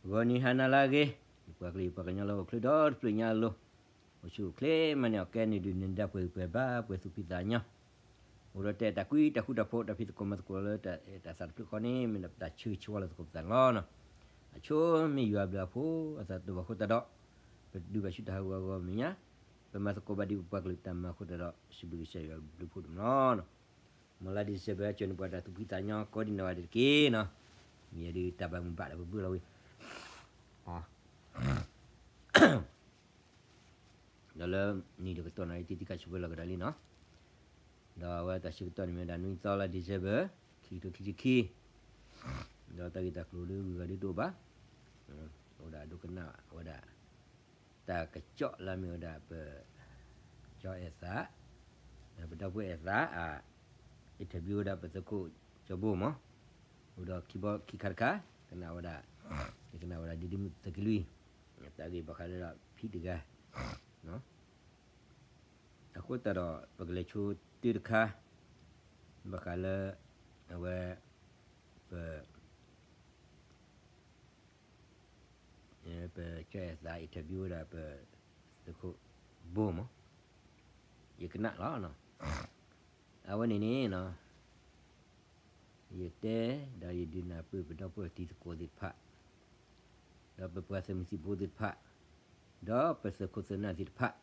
ဂီၤနံၤဟါနၤလၢအဂ့ၤ, ယပှၤကလုာ်ယပှၤကညီလၢအိၣ်ချၢဒီတဖျၢၣ်ညါအလိၤ, အိၣ်ဆူၣ်အိၣ်ချ့မးန့ၣ် အီၣ်ကဲန့ၣ်ဒုးန့ၣ် ဒၣ်ပှဲၤပှဲၤဘၣ် ပှဲၤသူၣ်ဖှံသးညီ, အိၣ်ဒီးတဲတၢ်ကွံတၢ်ဃူတၢ်ဖိး တၢ်ဖံးသကိးမၤသကိးလၢတၢ်အဲၣ်တၢ်သးတဖျၢၣ်ဃီန့ၣ် မ့ၢ်ဒၣ်ပတၢ်ဆၢဂ့ၤဆၢဝါလီၤသကိးပသးန့ၣ်လီၤ. အဆိမ့ၢ်ယွၤဘျုးအဖိအသးတဘၣ်အဃိသတးဒီး, ပဒုးဘၣ်ဆူတၢ်ဟးဂီၤအဂီၢ်မဲာ်ညါ, ပမၤသကိးဘၣ်ဒ်ပပှၤကလုာ်တၢ်မၤအဃိသတးဒီး စံးဘျုးကစၢ်ယွၤဘျုးဖှိၣ်ဒိၣ်မးလီၤ. မ်လါ December ကၠီၤန့ၣ် ပှၤတၢ်သူၣ်ဖှံသးညီကိးဒံနီၢ်ဂၤဒဲးတက့ၢ်နီၤ, မ့ၢ်ယဲဒုးတၢ်ဘၣ်မုာ်ဘၣ်ဒီးပဘၢလီၤဝံၤ ဒီးလၢနံၣ်တကတီၢ်န့ၣ် တံၤသကိးဆူၣ်ဝဲလီၤကဒီးလံနီၤ, ဒီးအဝဲတၢ်ဆၢကတီၢ်န့ၣ်မ့ၢ်ဝဲဒၣ်နွံသီလါ December ခံကထိခံဆံခံ, ဒီးတၢ်ဂ့ၢ်တၢ်ကျိၤဒုးဂုၤဂၤဒုးတအိၣ်ဘၣ်, အိၣ်ဒၣ်ဒိကနၣ်ဝဲဒၣ် တၢ်ကစီၣ်လၢအမ့ၢ်ဝဲဒၣ်ပ ကၠီအဲၣ်သး, ပဒီပုၢ်ဝဲၢ်အဲၣ်သး အ interview ဝဲဒၣ်ပသုးခိၣ်ကၠီဘိမး, အိၣ်ဒီးခံဘီခံခါတခါ, ကနၣ်ဝဲဒၣ်, ယကနၣ်ဝဲဒၣ်ဒ်ဒ်မုၣ်သုးက့လွံၢ်, တၢ်ဂ့ၢ်ဘၣ်ဃးလၢဖံတဂၤ, အဃိသတးဒီး ပကလဲၤဆိတုၤတခါ, ဘၣ်ဃးလၢ အဝဲ ပ ပကၠီအဲၣ်သး interview ဝဲဒၣ်ပ သုးခိၣ်ဘိမး, ယကနၣ်လီၤ. အဝဲန့ၣ်န့ၣ်နီၤ, ယတဲဒီးယဒုးနၢ်ပၢၢ်ပဒီပုၢ်ဝဲၢ်တံၤသကိးသ့ၣ်တဖၣ်, ဒီးပပှၤသုးမုၢ်သံၣ်ဘိသ့ၣ်တဖၣ်, ဒီးပသုးခိၣ်သုးနၢ်သ့ၣ်တဖၣ်,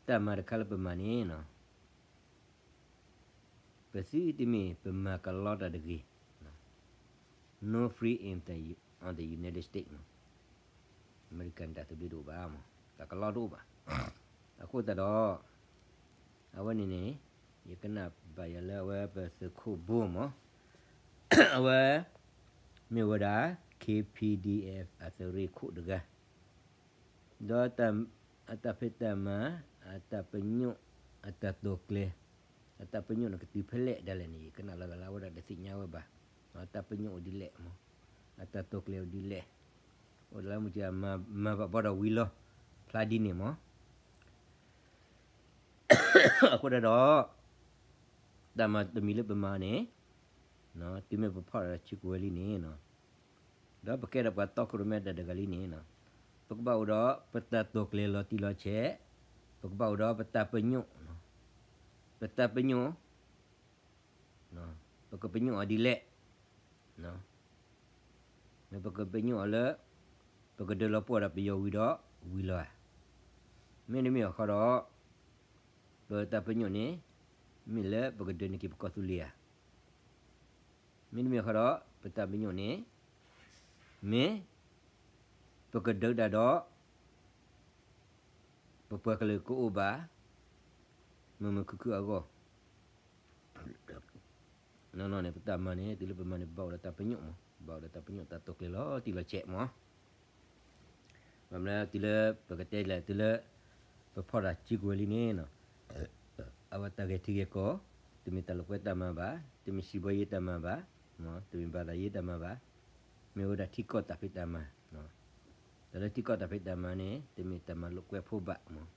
တၢ်မၤတခါလၢပမၤန့ၣ်နီၤ ပသုတမ့ၢ်ပမၤကလီတၢ်တဂ့ၤ, no free in the, on the United States နီၤ, အမဲရကၤန့ၣ်တၢ်သဘျ့တအိၣ်ဘၣ်မး, တၢ်ကလီတအိၣ်ဘၣ်. အဃိသတးဒီး အဝဲန့ၣ်န့ၣ် ယကနၣ်ဘၣ်ယၤလၢအဝဲပသုးခိၣ်ဘိမး, အဝဲ မ့ၢ်ဝဲဒၣ် K P D F အသုးရ့ၣ်ခိၣ်တဂၤ ဒီးအတၢ်ဖံးတၢ်မၤ, အတၢ်ပညိၣ်, အတၢ်တိာ်ကျဲၤ, အတၢ်ပညိၣ်န့ၣ်ကတုၤဖဲလဲၣ်ဒၣ်လဲာ်န့ၣ် ယကနၣ်လီၤဂာ်လၢအဝဲဒၣ်တသ့ၣ်ညါဝဲဘၣ်. အတၢ်ပညိၣ်အိၣ်ဒ်လဲၣ်မး, အတၢ်တိာ်ကျဲၤအိၣ်ဒ်လဲၣ်, အိၣ်ဒၣ်လၢမုၢ်က မၤဘၣ်ဘီဒီးဝံၤလီၤ, ဖျါဒ်န့ၣ်မး. အဃိဒၣ်ဒီး တၢ်မၤတမံၤလၢပမၤန့ၣ် တုၤမ့ၢ်ပဖီၣ်ဒီးတၢ်စုကဝဲၤလံန့ၣ်, ဒီးပကဲဒီးပှၤတီခိၣ်ရိၣ်မဲတၢ်တဂၤလံန့ၣ်, ပကဘၣ်အိၣ်ဒီးပတၢ်တိာ်ကျဲၤလီၤတံၢ်လီၤဆဲး, ပကဘၣ်အိၣ်ဒီးပတၢ်ပညိၣ်, ပတၢ်ပညိၣ်, ပကပညိၣ်အီၤဒ်လဲၣ်, မ့ၢ်ပကပညိၣ်အီၤလၢ ပကဒၢလီၤပှီၢ်ဒီးပယီၤဝံၤဒီး ဝံၤလီၤဧါ. မ့တမ့ၢ်အခီဒီး ပတၢ်ပညိၣ်န့ၣ် မ့ၢ်လၢပကဒၢန့ၢ်က့ၤပကီၢ်သူလ့ၤဧါ. မ့တမ့ၢ်အခီဒီး ပတၢ်ပညိၣ်န့ၣ် မ့ၢ် ပကဒုးတၢ်ဒီး ပပှၤကလုာ်ကအိၣ်ဘၣ် မုာ်မုာ်ခုၣ်ခုၣ်အဂီၢ် နီၢ်နီၢ်န့ၣ် ပတၢ်မၤန့ၣ် တုၤလၢပမၤန့ၣ် ပဘၣ်အိၣ်ဒီးတၢ်ပညိၣ်မး, ပဘၣ်အိၣ်ဒီးတၢ်ပညိၣ်တၢ်တိာ်ကျဲၤလီၤတံၢ်လီၤဆဲးမး. ဘၣ်မနုၤတုၤလၢပကတဲလဲၣ် တုၤလၢ ပဖီၣ်တၢ်စုကဝဲၤလံန့ၣ် အဝဲတၢ်ဂဲၤထံဂဲၤကီၢ် တမ့ၢ်တၢ်လိာ်ကွဲတၢ်မၤဘၣ်, တမ့ၢ်စံးဘီယ့တၢ်မၤဘၣ်, တမ့ၢ်ဘၣ်သးယ့တၢ်မၤဘၣ်, မ့ၢ်ဝဲဒၣ်ထံကီၢ်တၢ်ဖံးတၢ်မၤ, တၢ်လၢထံကီၢ်တၢ်ဖံးတၢ်မၤန့ၣ် တမ့ၢ်တၢ်မၤလိာ်ကွဲဖိဘၣ်မး,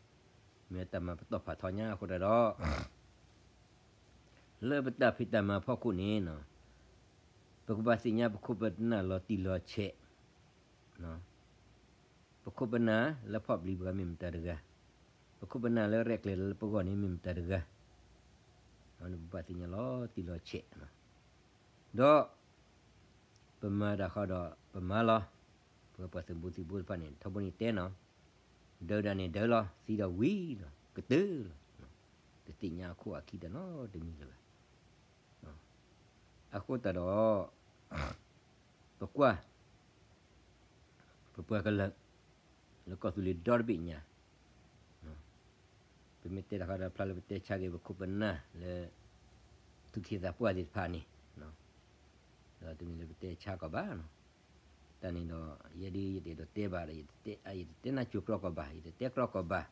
မ့ၢ်တၢ်မၤပတီၢ်ဖးထီညါအဃိတၢ်ဒီး လၢပတၢ်ဖံးတၢ်မၤအဖီခိၣ်န့ၣ် ပကဘၣ်သ့ၣ်ညါပခိၣ်ပနၢ်လီၤတံၢ်လီၤဆဲး, ပခိၣ်ပနၢ်လၢဖီၣ်ပျံၤပှၤမ့ၢ်မတၤတဂၤ, ပခိၣ်ပနၢ်လၢရဲၣ်ကျဲၤလၢပဂီၢ်န့ၣ်မ့ၢ်မတၤတဂၤ, ပဘၣ်သ့ၣ်ညါလီၤတံၢ်လီၤဆဲး, ဒီး ပမၤတၢ်ဃီဒီးပမၤလီၤ, ပဝဲပှၤသုးဘူးသံၣ်ဘိတဖၣ်န့ၣ် ထီဘိန့ၣ်တဲနီၤ, ဒုးဒၣ်န့ၣ်ဒုးလီၤ, သံဒီးဝံၤလီၤ, ကတၢၢ်လီၤ, တသ့ၣ်ညါအခိၣ်အခံတၢ်နီတမံၤလၢၤဘၣ်. အဃိသတးဒီး ပကွၢ် ပပှၤကလုာ် လၢကီၢ်သူလ့ၤဒီတဘ့ၣ်ညါ, ပမ့ၢ်တဲတၢ်ဃီဒီးဖျါလၢပတဲဆါက့ၤပခိၣ်ပနၢ်လၢ သူၣ်က့သးပှၢ်သ့ၣ်တဖၣ်န့ၣ်, ဒီးတမ့ၢ်လၢပတဲဆါကီးဘၣ်နီၤ, တၢ်န့ၣ်ဒီး ယဲဒၣ်ယတအဲၣ်ဒိးတဲဘၣ်ဒီး ယတတဲနၢ်ကၠိၤကြီကီးဘၣ်, ယတတဲကြီကီးဘၣ်, ဘၣ်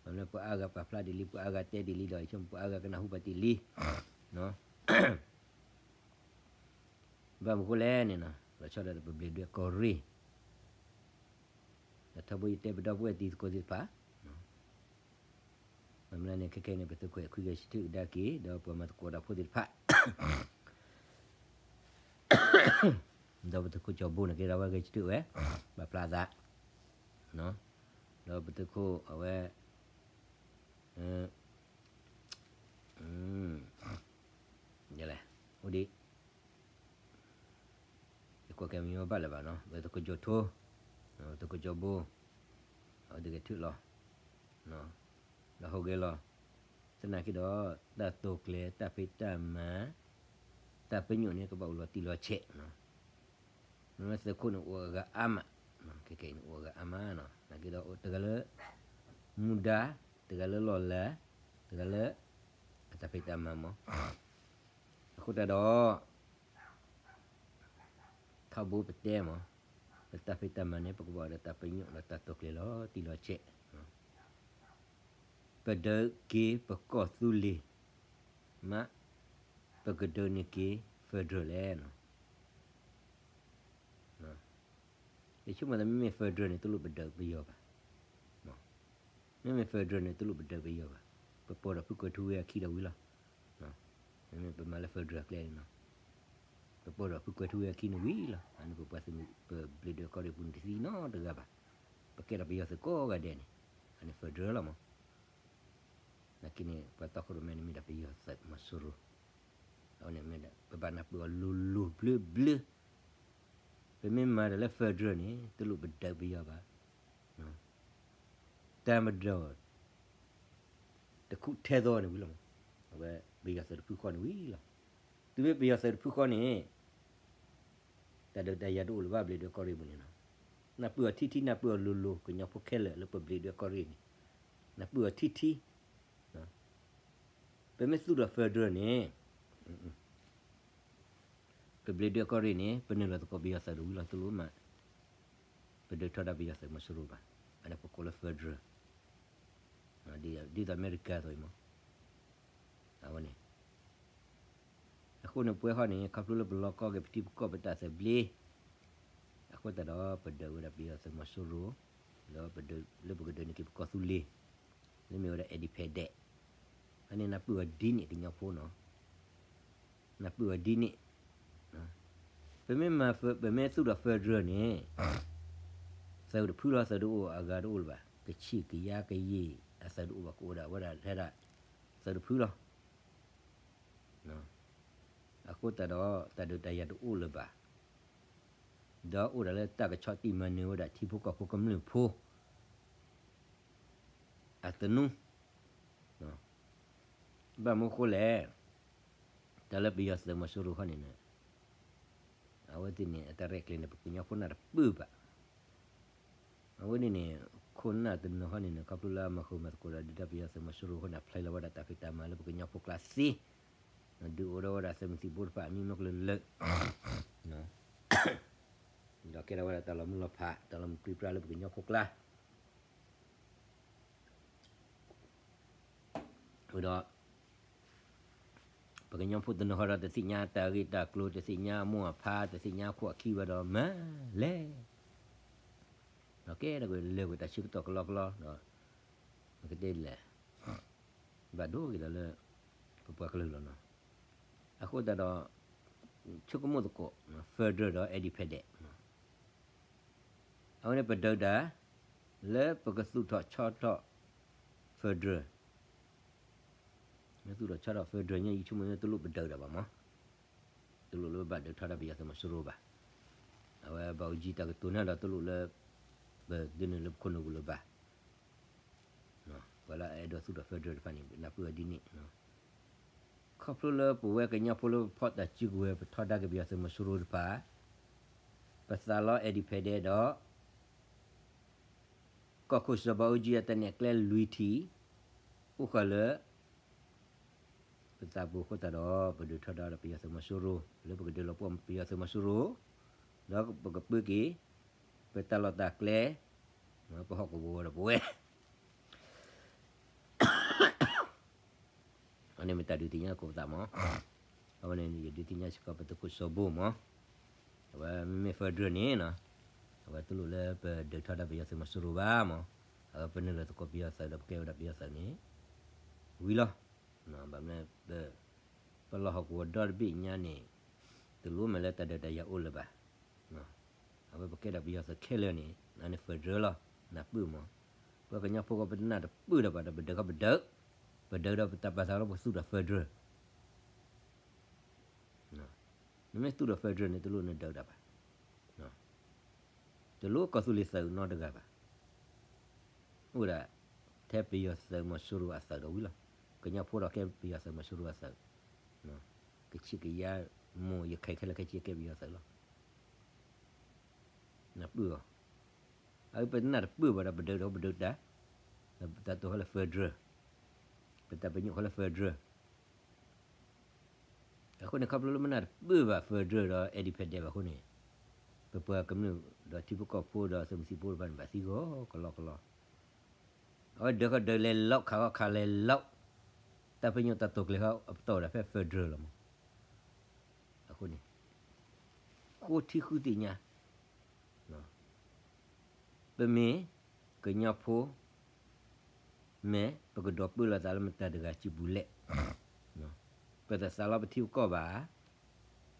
မနုၤပှၤအါဂၤပာ်ဖျါဒ်လံ ပှၤအါဂၤတဲဒ်လံဒီး ယဆိကမိၣ်ပှၤအါဂၤကနၢ်ဟူဘၣ်တ့ၢ်လံ ဘၣ်မနုၤဃိလဲၣ်န့ၣ်နီၤ လီၤဆီဒၣ်တၢ်ပဘျ့းဒွဲၣ်ကီၢ်ရ့ၣ်, ဒီးထီဘိယတဲပဒီပုၢ်ဝဲၢ်တံၤသကိးသ့ၣ်တဖၣ်, ဘၣ်မနုၤန့ၣ် ခဲခဲအံၤန့ၣ် ပသုးခိၣ်အဲၣ်ခွံဂဲၤဆၢထၢၣ်ကဒါက့ၤ ဒီးပှၤမၤသကိးတၢ်ဖိသ့ၣ်တဖၣ် ဒီးပသုးခိၣ်ကၠီဘိန့ၣ်က့ဒီး အဝဲဂဲၤဆၢထၢၣ်ဝဲ ဘၣ်ဖျါသး, ဒီးပသုးခိၣ်အဝဲ ယလဲၣ်, အိၣ်ဒံး, ယကွၢ်ကဲမ့ၢ်ဘၣ်လၢၤဘၣ်နီၤ, ပသုးခိၣ်ကၠီထိ, ပသုးခိၣ်ကၠီဘိ, အဝဲသ့ၣ်ကထုးလီၤ, ဒီးဟူးဂဲၤလီၤ, သနာ်က့ဒီး တၢ်တိာ်ကျဲၤ တၢ်ဖံးတၢ်မၤ တၢ်ပညိၣ်န့ၣ် ကဘၣ်အိၣ်လီၤတံၢ်လီၤဆဲး, မ့မ့ၢ်သုးခိၣ်န့ၣ်အိၣ်အဂၤအါမး, ခဲကနံၣ်အံၤန့ၣ်အိၣ်အဂၤအါမးနီၤ, သနာ်က့ဒီး တဂၤလၢ မူဒါ, တဂၤလၢလီၢ်လၤ, တဂၤလၢ အတၢ်ဖံးတၢ်မၤမး, အဃိသတးဒီး ထီဘိပတဲမး, ပတၢ်ဖံးတၢ်မၤန့ၣ် ပကဘၣ်အိၣ်ဒီးတၢ်ပညိၣ်ဒီးတၢ်တိာ်ကျဲၤလီၤ တံၢ်လီၤဆဲး, ပဒုးက့ၤပကီၢ်သူလ့ၤမး, ပကဒုးန့ၢ်က့ၤ federal လဲၣ်နီၤ, ယဆိကမိၣ်သးမ့မ့ၢ် federal န့ၣ် တလိၣ်ပဒုးပယီၤဘၣ်, မ့မ့ၢ် federal န့ၣ် တလိၣ်ပဒုးပယီၤဘၣ်, ပပိာ်ဒီးဖုကွဲၤထူဝ့အခံဒီးဝံၤလီၤ, မ့မ့ၢ်ပမၤလၢ federal ကျဲန့ၣ်နီၤ, ပပိာ်ဒီးဖုကွဲၤထူဝ့အခံန့ၣ်ဝံၤလီၤ, အန့ၣ်ပပှၤသုးမုၢ် ပဘျံးဒွဲၣ်ကီၢ်ရ့ၣ်ပူၤန့ၣ်တသံနီတဂၤဘၣ်, ပကဲဒီးပယီၤသုးကိးဂၤဒဲးန့ၣ်, အန့ၣ် federal လီၤမး နာ်က့န့ၣ် ပှၤတီခိၣ်ရိၣ်မဲန့ၣ်မ့ၢ်ဒၣ်ပယီၤသုးမီၤစိရိၤ, အဝဲန့ၣ်မ့ၢ်ဒၣ် ပဘၣ်နၢ်ပၢၢ်အီၤလိၤလိၤဘျၢဘျၢ, ပမ့ၢ်မၤတၢ်လၢ federal န့ၣ် တလိၣ်ပဒုးပယီၤဘၣ်, တၢ်မၤဒီး တခူထဲသိးန့ၣ်ဝံၤလီၤမး, အဝဲပယီၤသုးတဖုဃီန့ၣ်ဝံၤလီၤ, တုၤမ့ၢ်ပယီၤသုးတဖုဃီန့ၣ် တၢ်ဒုးတၢ်ယၤတအိၣ်လၢၤဘၣ် ဘျံးဒွဲၣ်ကီၢ်ရ့ၣ်ပူၤန့ၣ်နီၤ, နၢ်ပၢၢ်အီၤထံထံ နၢ်ပၢၢ်အီၤလိၤလိၤ ကညီဖိခဲလၢာ်လၢပဘျံးဒွဲၣ်ကီၢ်ရ့ၣ်န့ၣ်, နၢ်ပၢၢ်အီၤထံထံ, ပမ့ၢ်သူၣ်ထီၣ် federal န့ၣ် ပဘျံးဒွဲၣ်ကီၢ်ရ့ၣ်န့ၣ် ပနုာ်လီၤသကိးပယီၤသုးတဝံၤလီၤ တလိၣ်မး ပဒုးထီဒါပယီၤသုးမီၤစိရိၤဘၣ်, အန့ၣ်ပကိးလၢ federal, ဒ်သိးအမဲရကၤအသိးအံၤမး, အဝဲန့ၣ် အဃိန့ၣ်ပဝဲဃီန့ၣ် ခီဖျိလၢပလီၢ်ကီၢ်က့ၤပထံပကီၢ်ပတၢ်သဘျ့, အဃိသတးဒီးပဒုးဝဲဒၣ်ပယီၤသုးမီၤစိရိၤ, ဒီးပဒုးလၢပကဒုးန့ၢ်က့ၤပကီၢ်သူလ့ၤ, လၢမ့ၢ်ဝဲဒၣ် independent, အန့ၣ်နၢ်ပၢၢ်အီၤဒ်န့ၣ်ကညီဖိနီၤ, နၢ်ပၢၢ်အီၤဒ်န့ၣ်, ပမ့ၢ်မၤ ပမ့ၢ်သူၣ်ထီၣ် federal န့ၣ်, သုးတဖုလီၤ သုးတအိၣ်အဂၤတအိၣ်လၢၤဘၣ်, ကဆံၣ်ကယါကယံာ်အသုးတအိၣ်ဘၣ် ကအိၣ်ဒၣ်ဝဲဒၣ်ထဲဒၣ် သုးတဖုလီၤ. အဃိသတးဒီး တၢ်ဒုးတၢ်ယၤတအိၣ်လၢၤဘၣ်, ဒီးအိၣ်ဒၣ်လၢတၢ်ကဆီၣ်တံၢ်မၤနၢၤဝဲဒၣ်ထံဖိကီၢ်ဖိကမျၢၢ်ဖိ အသနူ, ဘၣ်မနုၤဃိလဲၣ်, တၢ်လၢပယီၤသုးမီၤစိရိၤခီန့ၣ်န့ၣ်, အဝဲသ့ၣ်န့ၣ် အတၢ်ရဲၣ်ကျဲၤန့ၣ် ပကညီဖိနၢ်တပၢၢ်ဘၣ်. အဝဲန့ၣ်န့ၣ် ခိၣ်နၢ်တနီၤခီန့ၣ်န့ၣ် ခီဖျိလၢအမၤဃုာ်မၤသကိးဒီးဒုၣ်ဒါပယီၤသုးမီၤစိရိၤအဃိန့ၣ် အဖျဲလီၤဝဲဒၣ်တၢ်ဖံးတၢ်မၤလၢပကညီဖိကျါသ့, ဒုးအိၣ်ထီၣ်ဝဲဒၣ်သုးမုၢ်သံၣ်ဘိတဖၣ်အမံၤမ့ၢ်ကလၢာ်လၢာ်, ဒီးကဲထီၣ်ဝဲဒၣ်တၢ်လီၤမုၢ်လီၤဖး တၢ်လီၤမုၢ်ပြံပြါလၢပကညီဖိကျါ ဒီး ပကညီဖိတနီၤဃီဒီး တသ့ၣ်ညါတၢ်ဂ့ၢ်တၢ်ကျိၤ တသ့ၣ်ညါအမိၢ်အဖါ တသ့ၣ်ညါအခိၣ်အခံဘၣ်ဒီးမၤလဲၣ်, ဒီးကဲထီၣ်က့ၤလဲၤဝဲတၢ်ဆၢကတီၢ်ကလီကလီဒီး ကတဲလဲၣ် ဘၣ်ဒိက့ၤဒီးလၢ ပပှၤကလုာ်လီၤနီၤ. အဃိသတးဒီး ဆိကမိၣ်သကိး federal ဒီး independent အဝဲန့ၣ်ပဒုးတၢ် လၢပကသူၣ်ထီၣ်ဆီထီၣ် federal, မ့ၢ်သူၣ်ထီၣ်ဆီထီၣ် federal ညါ ယဆိကမိၣ်တလိၣ်ပဒုးတၢ်ဘၣ်မး, တလိၣ်လၢပဘၣ်ဒုးထီဒါပယီၤသုးမီၤစိရိၤဘၣ်. အဝဲဘၣ်အူကၠံတၢ်ကတိၤန့ၣ်ဒီးတလိၣ်လၢ ပဒုးနုာ်လၢပခိၣ်နူာ်ပူၤလၢၤဘၣ်. ပှၤလၢအအဲၣ်ဒိးသူၣ်ထီၣ် federal တဖၣ်န့ၣ် နၢ်ပၢၢ်အီၤဒ်န့ၣ်, ခီဖျိလၢပဝဲကညီဖိလၢပဖီၣ်တၢ်စုကဝဲၤ ပထီဒါက့ၤပယီၤသုးမီၤစိရိၤတဖၣ် ပသးလီ independent ဒီး ကီၢ်ခိၣ်စီၤဘၣ်အူကၠံအတၢ်နဲၣ်ကျဲလွံၢ်ထံၣ် အိၣ်ဃာ်လၢ ပသးပူၤအဃိသတးဒီး ပဒုးထီဒါဒီးပယီၤသုးမီၤစိရိၤ လၢပကဒုးလီၤပှီၢ်ပယီၤသုးမီၤစိရိၤ ဒီးပကပၢက့ၤ ပတၢ်လီၢ်တၢ်ကျဲ ပဟီၣ်ကဝီၤဒီးပဝဲ အန့ၣ်မ့ၢ်တၢ်ဒုးသ့ၣ်ညါကိးပသးမး, အဝဲန့ၣ်ယဒုးသ့ၣ်ညါစ့ၢ်ကီးပသုးခိၣ်စီၤဘိမး, အဝဲမ့မ့ၢ် federal န့ၣ်, အဝဲတလိၣ်လၢပဒုးထီဒါပယီၤသုးမီၤစိရိၤဘၣ်မး, အဝဲပနုာ်လီၤသကိးပယီၤသုးဒီးပကဲဝဲဒၣ်ပယီၤသုးန့ၣ် ဝံၤလီၤ. ဘၣ်မနုၤ ပလီၢ်ဟီၣ်ကဝီၤဒီတဘ့ၣ်ညါန့ၣ် တလိၣ်မ့ၢ်လၢတၢ်ဒုးတၢ်ယၤအိၣ်လၢၤဘၣ်. အဝဲပကဲဒၣ်ပယီၤသုးခဲလၢာ်န့ၣ် အန့ၣ် federal လီၤ, နၢ်ပၢၢ်မး, ပှၤကညီဖိကီၢ်ပတနၢ်တပၢၢ်ဒီးဘၣ်ဒီး ပဒုးခီပဒုး, ပဒုးဒီးပတၢ်ပာ်သးလီၤပသူၣ်ဒီး federal, နမ့ၢ်သူၣ်ဒီး federal န့ၣ် တလိၣ်နဒုးဒၣ်ဘၣ်, တလိၣ်ကီၢ်သူလ့ၤသုးနီတဂၤဘၣ်, အိၣ်ဒၣ် ထဲပယီၤသုးမီၤစိရိၤအသုးဒီးဝံၤလီၤ, ကညီဖိဒီးကဲပယီၤသုးမီၤစိရိၤအသုး, ကဆံးကယၤမိၢ်ယခဲခဲလၢာ်ခဲဆ့ကဲပယီၤသုးလီၤ. နၢ်ပၢၢ်အီၤ, အပနၢ်တပၢၢ်ဘၣ်ဒီးပဒုးဒီးပဒုးတၢ်, ပတၢ်တိာ်ဃီလၢ federal, ပတၢ်ပညိၣ်ဃီလၢ federal, အဃိန့ၣ် ခီဖျိလၢပနၢ်တပၢၢ်ဘၣ် federal ဒီး independent ဘၣ်အဃိန့ၣ်, ပပှၤကမျၢၢ်ဒီးထံဖိကီၢ်ဖိဒီးသုးမုၢ်သံၣ်ဘိတဖၣ်န့ၣ် ဘၣ်သံဂီၤကလီကလီ, အဝဲဒၢးဃီဒၢးလဲၤလီၤ ခးဃီခးလဲၤလီၤ, တၢ်ပညိၣ်တၢ်တိာ်ကျဲၤဃီအပတီၢ်ဒၣ်ဖဲ federal လီၤမး, အဃိန့ၣ် ဃိထံဃုသ့ၣ်ညါ, ပမ့ၢ်ကညီဖိ မ့ၢ်ပကဒိးပၢလီၤသးလၢမတၤတဂၤစုပူၤလဲၣ်, ပတသးလီပထံပကီၢ်ဘၣ်,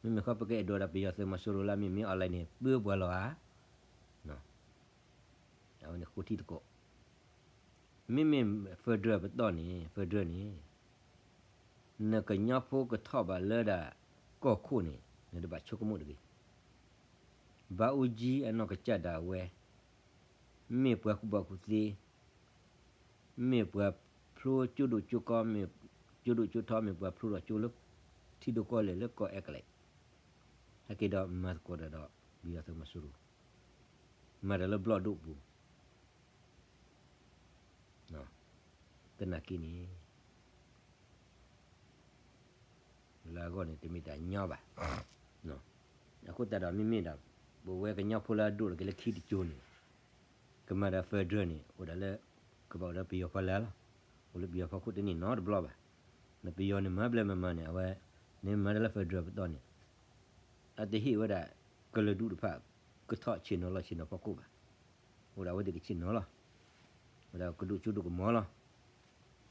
မ့မ့ၢ်ဃီပကအဲၣ်ဒိးဒၣ်ပယီၤသုးမီၤစိရိၤလၢမ့မ့ၢ် online န့ၣ် ပၢပှၤလီၤဧါ, အဝဲန့ၣ်ဃိထံတကိး, မ့မ့ၢ် federal ပတီၢ်န့ၣ် federal န့ၣ် နကညီဖိကထီၣ်ဘၣ်လၢဒၣ်ကီၢ်ခိၣ်န့ၣ် နတဘၣ်ဆိကမိၣ်တဂ့ၤ. ဘၣ်အူကၠံအနီၢ်ကစၢ်ဒၣ်ဝဲ မ့ၢ်ပှၤကူၣ်ဘၣ်ကူၣ်သ့, မ့ၢ်ပှၤဖျိကၠိဒိၣ်ကၠိကီ, မ့ၢ်ကၠိဒိၣ်ကၠိထီ, မ့ၢ်ပှၤဖျိထီၣ်ကၠိလၢထံဒိၣ်ကီၢ်လဲၢ်လၢကီၢ်အဲကလဲး, ဟဲက့ၤဒီးမၤသကိးတၢ်ဒီးပယီၤသုးမီၤစိရိၤ, မၤတၢ်လၢဘျီၣ်ဒိၣ်ပူၤ သနာ်က့န့ၣ် လၢအဂီၢ်န့ၣ် တမ့ၢ်တၢ်ညီဘၣ်. အဃိသတးဒီးမ့မ့ၢ်ဒၣ် ပဝဲကညီဖိလၢအဒိၣ်ထီၣ်က့ၤလၢခံတကၠိန့ၣ် ကမၤဒီး federal န့ၣ် အိၣ်ဒၣ်လၢ ကဘၣ်အိၣ်ဒီးပယီၤဖီလာ်လီၤ. အိၣ်လၢပယီၤဖီခိၣ်တန့ၢ်နီတဘျီဘၣ်. နပယီၤန့ၣ် မၤဘျဲၣ်မၤမၤန့ၣ် အဝဲ န့ၣ်မၤတၢ်လၢ federal ပတီၢ်န့ၣ် အတဟ့ၣ်ဝဲဒၣ်ကလုာ်ဒူၣ်တဖၣ် ကထီၣ်ဆ့ၣ်နီၤလီၤဆ့ၣ်နီၤဖီခိၣ်ဘၣ်. အိၣ်ဒၣ်ဝဲသ့ၣ်ကဆ့ၣ်နီၤလီၤ. ဝဲဒၣ်ကဒိၣ်စိဒိၣ်ကမီၤလီၤ.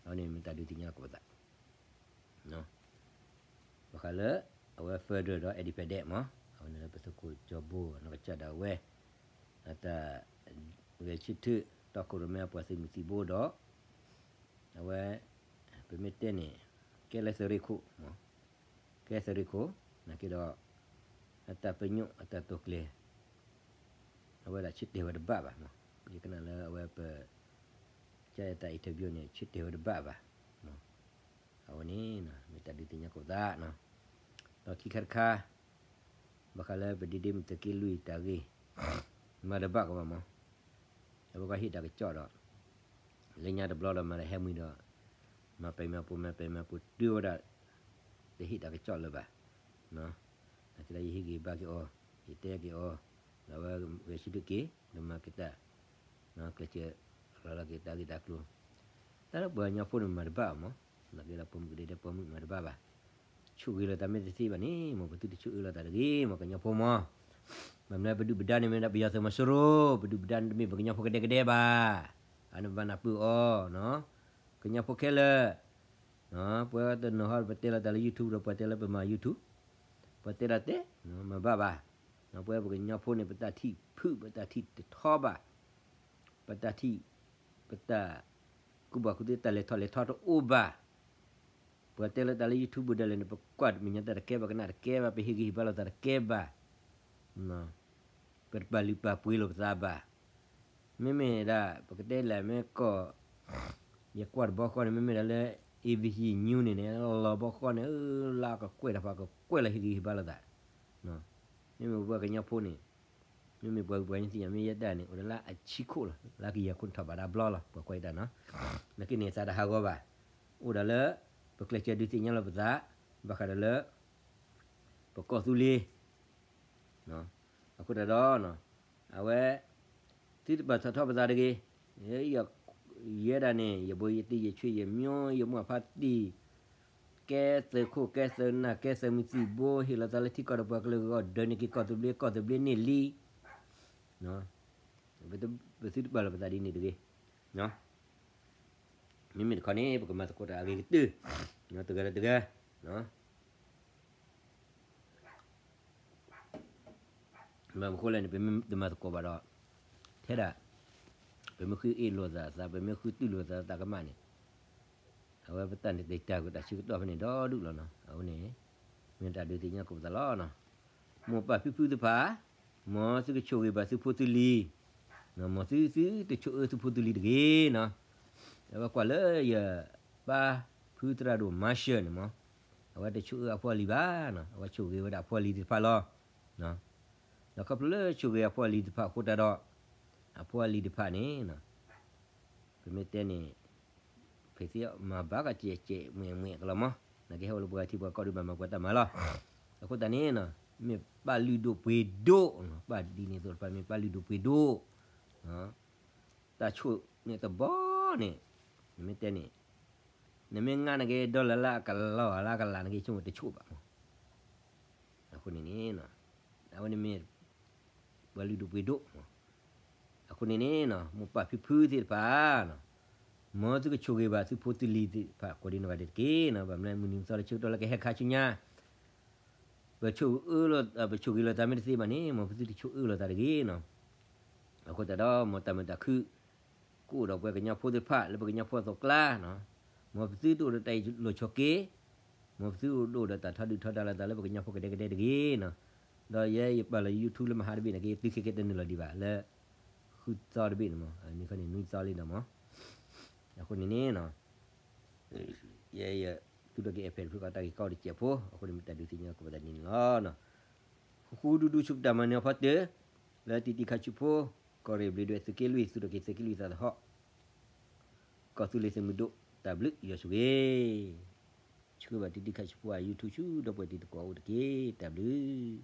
အဝဲန့ၣ်မ့ၢ်တၢ်ဒုးသ့ၣ်ညါလီၤကပသး ဘၣ်ဃးလၢ အဝဲ federal ဒီး independent မး, အဝဲန့ၣ်လၢပသုးခိၣ်ကၠီဘိ နီၢ်ကစၢ်ဒၣ်ဝဲ အတၢ်ဂဲၤဆၢထၢၣ် တီခိၣ်ရိၣ်မဲအပှၤသုးမုၢ်သံၣ်ဘိဒီး အဝဲ ပမ့ၢ်တဲန့ၣ် ကဲလၢသုးရ့ၣ်ခိၣ်မး, ကဲသုးရ့ၣ်ခိၣ် နာ်က့ဒီး အတၢ်ပညိၣ်အတၢ်တိာ်ကျဲၤ အဝဲဒၣ်ဆၢတဲာ်ဝဲတဘၣ်ဘၣ်မး, ယကနၣ်လၢအဝဲပ ကတၢ် interview န့ၣ် ဆၢတဲာ်ဝဲတဘၣ်ဘၣ်. အဝဲန့ၣ် မ့ၢ်တၢ်ဒုးသ့ၣ်ညါကိးသး, ဒီးခံခါတခါ ဘၣ်ဃးလၢပဒ့ဒ့မုၢ်သုးက့လွံၢ်တၢ်ဂ့ၢ် မၤတဘၣ်ကဘၣ်မး, အဝဲကဟ့ၣ်တၢ်ကစီၣ်ဒီး လၢညါတဘျီဒီးမၤလၢဟဲမှံဒီး မၤပဲာ်မၤပူၤ မၤပဲာ်မၤပူၤတုၤဝဲဒၣ် တဟ့ၣ်တၢ်ကစီၣ်လၢၤဘၣ်. နာ်က့ဒီးယဟ့ၣ်ဂံၢ်ဘါက့ၤအီၤ, ယတဲက့ၤအီၤ, ဒီးအဝဲဂဲၤဆၢထၢၣ်က့ၤ ဒီးမၤက့ၤတၢ် ကျဲးစၢးရၤလီၤက့ၤတၢ်ဂ့ၢ်တၢ်ကျိၤ, တၢ်လၢပှၤကညီဖိန့ၣ်မၤတဘၣ်အီၤမး, နာ်က့ဒီးပိာ်မုၣ်ကဒဲဒဲပိာ်မုၣ်မၤတဘၣ်ဘၣ်. ဆိၣ်ဂ့ၤလိာ်သးမ့ၢ်တသ့ဘၣ်န့ၣ် မ်ပသုတဆိၣ်အၢလိာ်သးတဂ့ၤ မ်ကညီဖိမး, ဘၣ်မနုၤပဒုၣ်ပဒါန့ၣ်မ့ၢ်ဒၣ်ပယီၤသုးမီၤစိရိၤ, ပဒုၣ်ပဒါန့ၣ်တမ့ၢ်ပှၤကညီဖိကဒဲကဒဲဘၣ်. အန့ၣ်ဘၣ်နၢ်ပၢၢ်အီၤ, ကညီဖိခဲလၢာ် ပှၤတနီၤဟီ ပတဲလိာ်သးလၢ YouTube ဒီးပှၤတဲလၢပမၤ YouTube, ပှၤတဲဒၣ်တဲ, မၤဘၣ်ဘၣ်. ပဝဲပှၤကညီဖိန့ၣ် ပတၢ်ထံၣ်ဖုၣ် ပတၢ်ထံၣ်တထီဘၣ်, ပတၢ်ထံၣ် ပတၢ်ကူၣ်ဘၣ်ကူၣ်သ့ တၢ်လဲၤထီၣ်လဲၤထီတအိၣ်ဘၣ်. ပှၤတဲလၢတၢ်လၢ YouTube ဒၣ်လဲာ်န့ၣ် ပကွၢ်တမံၤညါတၢ်တကဲဘၣ် ကနၣ်တကဲဘၣ် ပဟ့ၣ်ဂံၢ်ဟ့ၣ်ဘါလိာ်သးတကဲဘၣ်. ပတပာ်လုၢ်ပာ်ပှ့ၤလိာ်ပသးဘၣ်. မ့မ့ၢ်ဒၣ် ပကတဲလဲၣ်မ့ၢ်ကီၢ် ယကွၢ်တဘျီဃီန့ၣ် မ့မ့ၢ်ဒၣ်လၢ ABC News န့ၣ်န့ၣ် လီၤဘျီဃီန့ၣ် လၢကကွဲၢ်တၢ်ဖးကကွဲၢ်လၢဟ့ၣ်ဂံၢ်ဟ့ၣ်ဘါလိာ်သး. မ့မ့ၢ်ပှၤကညီဖိန့ၣ် မ့မ့ၢ်ပှၤကပှၤကညီသ့ၣ်ညါမ့ၢ်ယဲဒၣ်န့ၣ် အိၣ်ဒၣ်လၢအဆံခိၣ်လီၤ လၢကယၤခိၣ်န့ၣ်ထီၣ်ဘၣ်ဒၣ်ဘျီလီၤ ပှၤကွၢ်ယတၢ်နီၤ. နာ်က့န့ၣ်သးတဟးဂီၤဘၣ်. အိၣ်ဒၣ်လၢ ပကျဲးစၢးဒုးသ့ၣ်ညါလီၤပသး ဘၣ်ဃးဒီးလၢ ပကီၢ်သူလ့ၤ အဃိတၢ်ဒီး အဝဲ သုတပာ်ထီၣ်ထီပသးတဂ့ၤ. ယဲဒၣ်န့ၣ် ယဘိယတံၢ်ယဆွေယမျိုး ယမိၢ်အဖါတံၢ် ကဲသုးခိၣ်ကဲသုးနၢ်ကဲသုးမုၢ်သံၣ်ဘိ ဟ့ၣ်လီၤသးလၢထံကီၢ်ဒီးပှၤကလုာ်အဂီၢ် ဒၢးန့ၢ်က့ၤကီၢ်သဘျ့ ကီၢ်သဘျ့န့ၢ်လံ. ပသုတပာ်လီၤပသးဒ်န့ၣ်တဂ့ၤ. မ့မ့ၢ်တခီန့ၣ် ပကမၤသကိးတၢ်အဂ့ၤကတၢၢ် တဂၤဒီးတဂၤ လၢ လၢ ဘၣ်မနုၤအဃိလဲၣ်န့ၣ် ပမ့ၢ်တမၤသကိးဘၣ်ဒီး ထဲဒၣ် ပမ့ၢ်ဃုအ့ၣ်လိာ်သးသး ပမ့ၢ်ဃုတူၢ်လိာ်သးသးကမၣ်န့ၣ် အဝဲပတၢ်န့ၣ်တတၢ်ကတၢၢ်ဆၢကတီၢ်ဖဲန့ၣ်ဒီဒူၣ်လီၤနီၤ. အဝဲန့ၣ် မ့ၢ်တၢ်ဒုးသ့ၣ်ညါကိးပသးလီၤနီၤ. မိၢ်ပၢ်ဖံဖုသ့ၣ်တဖၣ်, မ်သုကဆိၣ်ဂ့ၤဘၣ်သုဖိသုလံၤ, မ်သုသုတဆိၣ်အၢသုဖိသုလံၤတဂ့ၤနီၤ. အဝဲကွၢ်လၢယပၢ်ဖုသရၣ်ဒိၣ်မၤၡၢၣ်န့ၣ်မး, အဝဲတဆိၣ်အၢအဖိအလံၤဘၣ်နီၤ, အဝဲဆိၣ်ဂ့ၤဝဲဒၣ်အဖိအလံၤသ့ၣ်တဖၣ်လီၤ. ဒီးခီဖျိလၢဆိၣ်ဂ့ၤအဖိအလံၤတဖၣ်အဃိတၢ်ဒီး အဖိအလံၤတဖၣ်န့ၣ် ပမ့ၢ်တဲန့ၣ် ဖဲသ့ၣ်မၤဘၣ်ကကဲးကဲးမှဲးမှဲးကလီၤမး, နာ်က့ဟဲအိၣ်လၢပှၤထံပှၤကီၢ်ဒုးဘၣ်မၤပှၤတၢ်မၤလီၤ. အဃိသတးန့ၣ်နီၤ မ့ၢ်ပာ်လုၢ်ဒိၣ်ပှ့ၤဒိၣ်နီၤ, ပာ်ဒ်န့ၣ်အသိးတဖၣ်မ့ၢ်ပာ်လုၢ်ဒိၣ်ပှ့ၤဒိၣ်, တၢ်ဆိၣ်န့ၣ်တဘီန့ၣ် နမ့ၢ်တဲန့ၣ် နမ့ၢ်ငါနာ်က့ dollar လၢအကလီၤလၢအကလးနာ်က့ ဆိကမိၣ်တဆိၣ်ဘၣ်မး. အဃိန့ၣ်န့ၣ် အဝဲန့ၣ်မ့ၢ် ပှၤလုၢ်ဒိၣ်ပှ့ၤဒိၣ်မး. အဃိန့ၣ်န့ၣ်နီၤ မိၢ်ပၢ်ဖံဖုသ့ၣ်တဖၣ်နီၤ, မ်သုကဆိၣ်ဂ့ၤဘၣ်သုဖိသုလံၤသ့ၣ်တဖၣ်ကိးဒံနီၢ်ဂၤဒဲးတက့ၢ်နီၤ. ဘၣ်မနုၤမုၢ်နံၤမုၢ်သီလၢဆၢကတီၢ်လၢကဟဲခါဆူညါ ပဆိၣ်အၢလိာ် ပဆိၣ်ဂ့ၤလိာ်သးမ့ၢ်တသ့ဘၣ်န့ၣ် မ်ပသုတဆိၣ်အၢလိာ်သးတဂ့ၤနီၤ. အဃိသတးဒီး မ်တၢ်မုာ်တၢ်ခုၣ် ကအိၣ်ဒီးပှၤကညီဖိသ့ၣ်တဖၣ်လၢပကညီဖိအသိးကျါနီၤ, မ်ပသုတအိၣ်ဒီးတၢ်အ့ၣ်လိာ်ဆိးက့, မ်ပသုတအိၣ်ဒီးတၢ်ထီဒုၣ်ထီဒါလိာ်သးလၢပကညီဖိကဒဲကဒဲတဂ့ၤနီၤ. ဒီးယဲယပာ်လီၤ YouTube လၢမဟါတဘ့ၣ်န့ၣ်က့ သုခဲကဲတနုာ်လီၤဒံးဘၣ်လၢ ဃုသီတဘ့ၣ်န့ၣ်မး, နံၣ်ခီန့ၣ်နွံသီလံနီၤမး. အဃိန့ၣ်န့ၣ်နီၤ ယဲယ သူၣ်ထီၣ်က့ၤအဲၣ်ဖဲးတဖုကီးတၢ်ဂ့ၢ်ကီတစဲးဖိ, အဃိန့ၣ်မ့ၢ်တၢ်ဒုးသ့ၣ်ညါကိးပသးန့ၣ်လီၤ. ဃူဃူဒူဒူဆူပတၢ်မၤနၢၤအဖီတၢၢ်, လၢတံၤတံၤခါဆူဖိ, ကီၢ်ရ့ၣ်ဘျ့းဒွဲၣ်သုးက့လွံၢ် သူၣ်ထီၣ်က့ၤသုးက့လွံၢ်သးသဟီၣ်, ကီၢ်သူလ့ၤသုးမုၢ်ဒိၣ်, တၢ်ဘျုးယွၤဆိၣ်ဂ့ၤ. ဆှၢဘၣ်တံၤတံၤခါဆူဖိအ YouTube ဆူ ဒီပုၢ်ဝဲၢ်တံၤသကိးအိၣ်တက့ၢ်. တၢ်ဘျုး